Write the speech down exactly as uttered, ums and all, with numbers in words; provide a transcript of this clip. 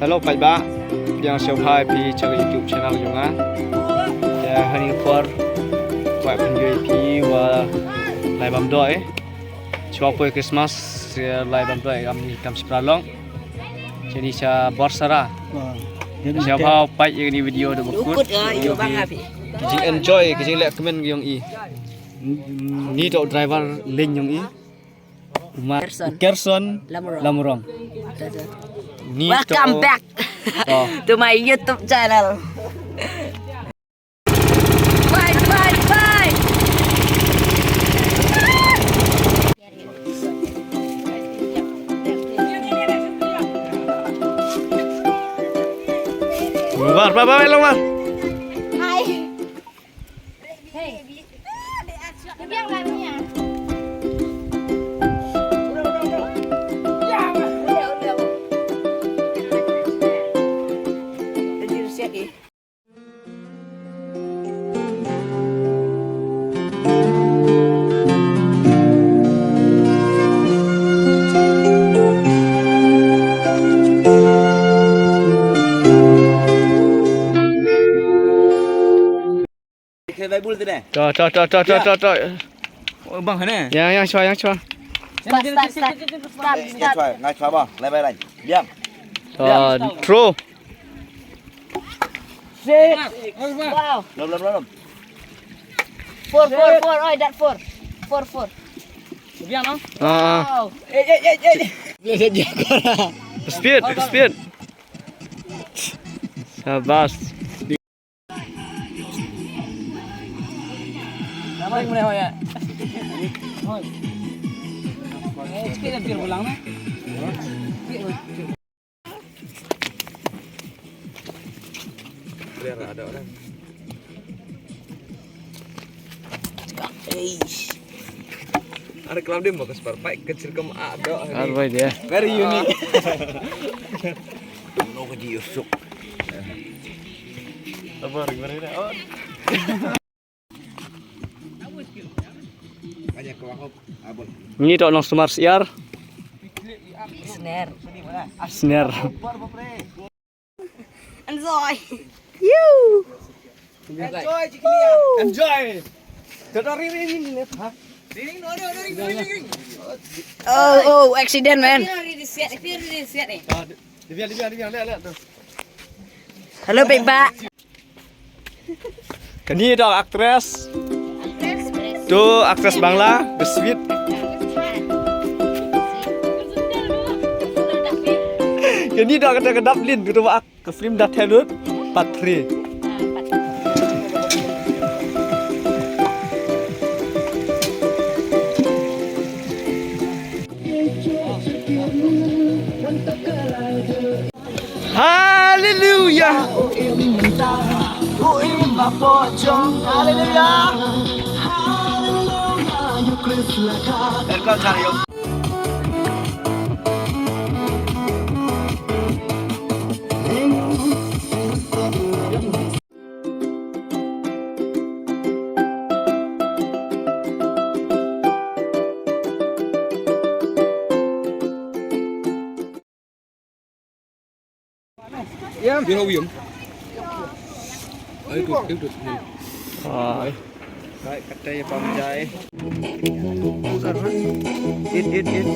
Hello paidbah, pdiang sngewbha ïa phi sha ka YouTube channel jong nga. Te ha kane ka por kwah pynjoi ïa phi wa lai bam doh, eh. Shuwa poi Christmas, eh, lai bam doh, eh, kam ni kam shipra long. Jani sha Borsara. Sngewbha peit ïa kane ka video haduh ba kut. Kut, eh, ïa bang phi. Ka jingenjoy, ka jingleh kmen jong i. Ni to driver lynti jong i. Umar Kerson. Kerson Lamurong. Lamurong. Ni welcome to back, oh, to my YouTube channel. Bye, bye, bye. Umar, bye, bye, Umar. Hi. To, to, to. Oh, bang, hane? Yang, yang chwa, yang chwa. Start, start, start. Start, start. Nga chwa bang, lai bai lai. Biang. To, throw. Six. Wow. Lom, lom, lom, lom. Four, four, four. Oi, that four. Four, four. Biang, no? Ah. Wow. Eh, eh, eh, eh. Speed, speed. Sabas. Ada kelam dia mau ke spare pack kecil ke mak dok. Arwah dia. Very unique. No ke diusuk. Apa, gimana, oh. Ngi to Nongsumar Syiar. Snare. Snare. Enjoy. You. Enjoy, Cikini. Enjoy. Toto ring, ring, ring, ring. Ha? Ring, ring, no, no, no, ring, ring, ring, ring. Oh, oh, accident, man. Dia, dia, dia, dia, dia, dia. Ah, dia, dia, dia, dia, dia, dia, tu. Hello, Big Ba. Kane dei actress. Tu actress Bangla, the sweet. Kane dei kata ka Dublin, kata ba ak-, ka film da thelut, part three. Hallelujah. Hallelujah. Ah. Right, kata ya pam jai. It, it, it.